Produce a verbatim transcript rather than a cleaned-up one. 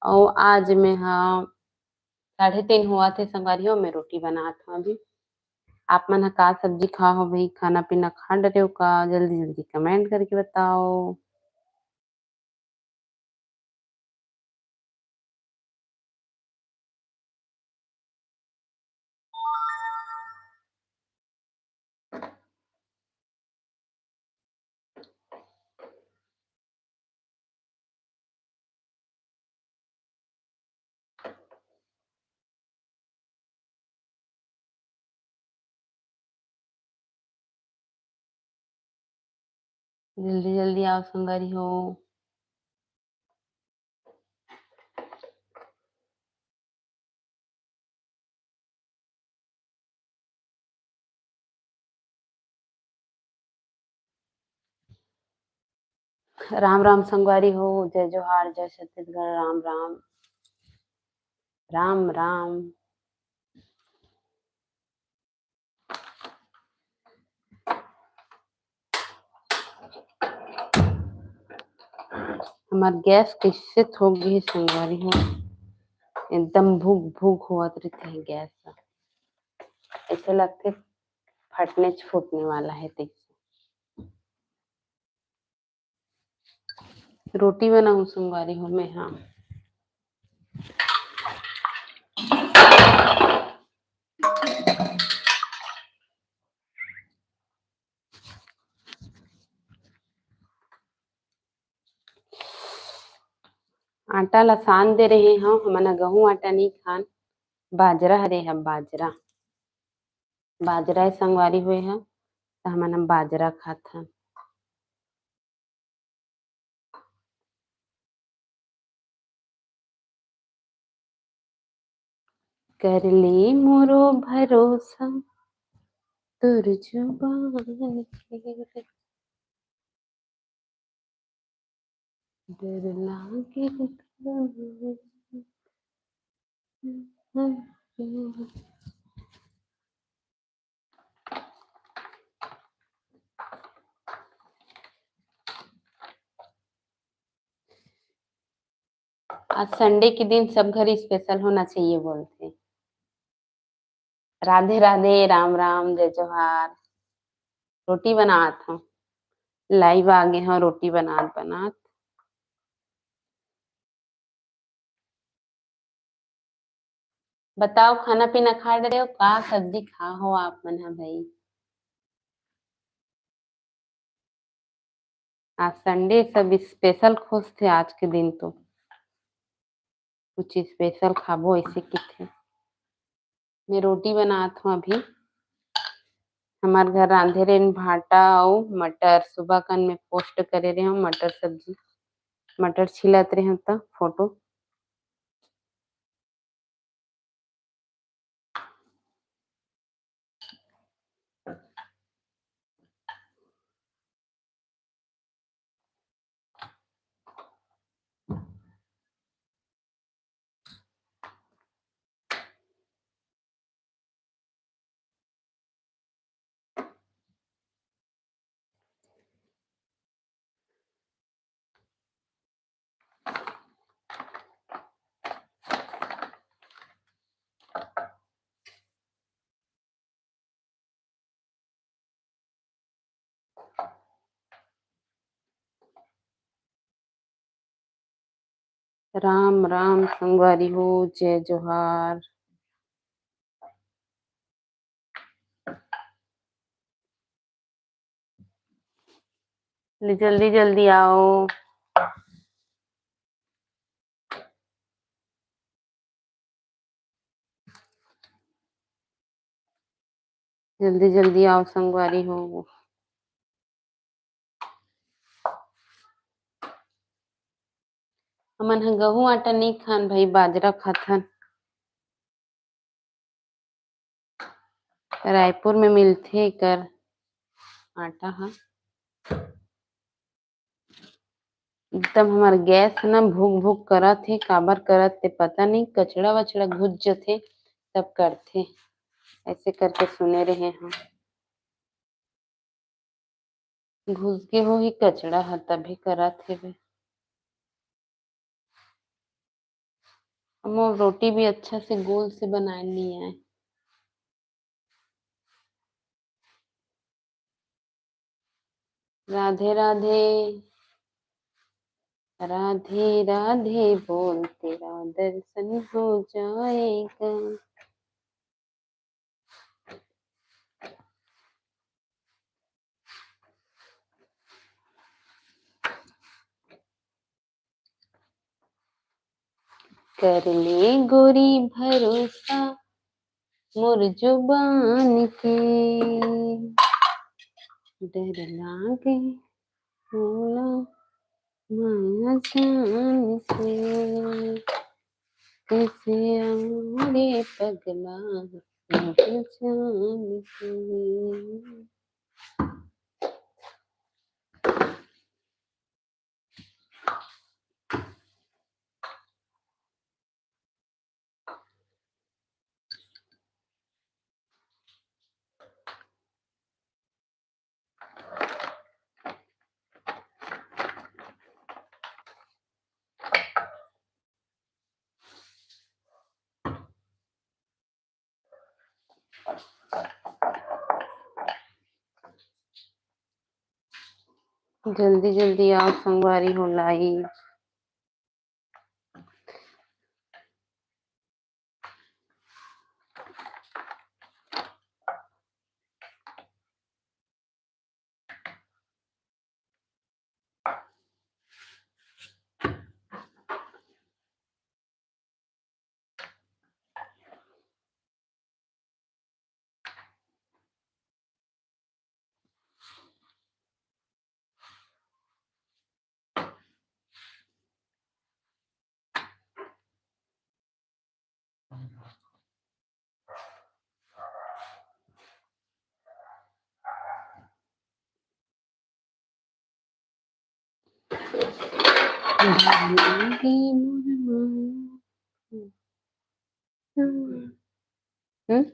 अउ आज मैं ह साढ़े तीन होवत हे संगवारी हो, मैं रोटी बनात हव अभी। आप मन ह का सब्जी खा हो भाई, खाना पीना खा डरे हो का? जल्दी जल्दी comment करके बताओ। जल्दी जल्दी आओ संगवारी हो। राम राम संगवारी हो, जय जोहार, जय छत्तीसगढ़, राम राम, राम राम। हमार गैस कैसे थोक गई संगवारी हो, एकदम भूक भूक होवत रहते हैं गैस। ऐसे लगते फटने फूटने वाला है तैसे। रोटी बनाऊं संगवारी हो मैं, हाँ। आटा ला सान दे रहे हव, हमन ह गहूं आटा नहीं खान, बाजरा हरे ह बाजरा, बाजरा ए संगवारी हुए ह, त हमन ह बाजरा खाथन। कर ले मोरो भरोसा तोर जुबान के, डर लागे। आज Sunday के दिन सब घर special होना चाहिए बोलथे। राधे राधे, राम राम, जय जोहार। रोटी बनात हव, live आ गे हव रोटी बनात बनात। बताओ खाना पीना खा डरे हो का? सब्जी खा हो आप मन ह भाई? आज Sunday, सब special खोजथे आज के दिन तो, कुछ special खाबो ऐसे किथे। मैं रोटी बनात हव अभी। हमार घर रांधे रेन भाटा अउ मटर, सुबह कन मैं post करे रहे हव मटर सब्जी, मटर छिलत रहे हव त photo। राम राम संगवारी हो, जय जोहार। ले जल्दी जल्दी आओ। जल्दी जल्दी आओ संगवारी हो। हमन ह गहूं आटा नहीं खान भाई, बाजरा खाथन। रायपुर में मिलथे एकर आटा ह। एकदम हमर गैस ना भूक भूक करत हे, काबर करत ते पता नहीं, कचड़ा वचड़ा घुस जथे तब करथे, ऐसे करके सुने रहे हम। घुस गे होही कचड़ा ह तभी करत हेवे। मोर रोटी भी अच्छा से गोल से बनाए नइ आए। राधे राधे। राधे राधे बोल, तेरा दर्शन हो जाएगा। कर ले गोरी भरोसा मोर जुबान के, डर लागे मोला माया जान के, कइसे आंव रे पगला मोर जान के। जल्दी जल्दी आओ संगवारी हो live। हम्म?